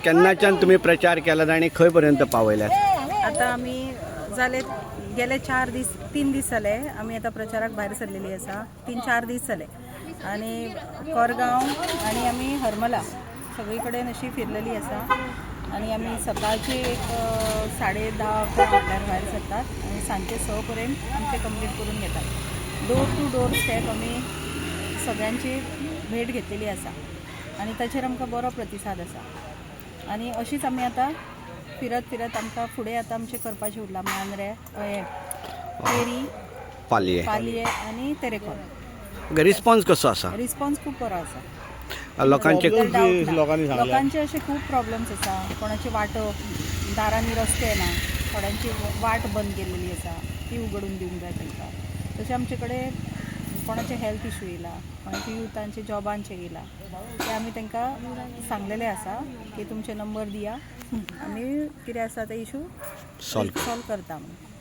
केन्नाच्यान तुमी प्रचार केला आनी खंय पर्यंत पावयल्यात? आता आमी जाले गेले 4 दीस, 3 दीस जाले आमी आतां प्रचाराक भायर सरलेली आसा. 3-4 दीस जाले आनी कोरगांव आनी आमी हरमला सगळी कडेन अशी फिरलेली आसा. आनी आमी सकाळची एक 10:30-11 म्हणल्यार भायर सरतात आनी सांजचे 6 पर्यंत आमचे कंप्लीट करून घेतात. डोर टू डोर स्टेप आमी सगळ्यांची भेट घेतलेली आसा आनी ताचेर आमकां बरो प्रतिसाद आसा. आनी अशीच आमी आतां फिरत फिरत आमकां फुडें आतां आमचें करपाचें उरलां मांद्रे, हें केरी, पालये. पालये आनी तेरेखोल. रिस्पॉन्स कसो आसा? रिस्पॉन्स खूब बरो आसा. लोकांचे Doubt ना. लोकांनी सांगलें. लोकांचे अशे खूब प्रॉब्लेम्स आसा. कोणाची वाटो, दारांनी रस्ते ना, थोड्यांची वाट बंद केलेली आसा, ती उगडून दिवंक जाय तांकां. तशें आमचे कडेन कोणाचे हेल्थ इशू येयला, कोणाचे युथांचे जॉबांचे येयला, ते आमी तांकां सांगलेले आसा की तुमचे नंबर दिया, आमी कितें आसा ते इशू सॉल्व सॉल्व करता म्हणून.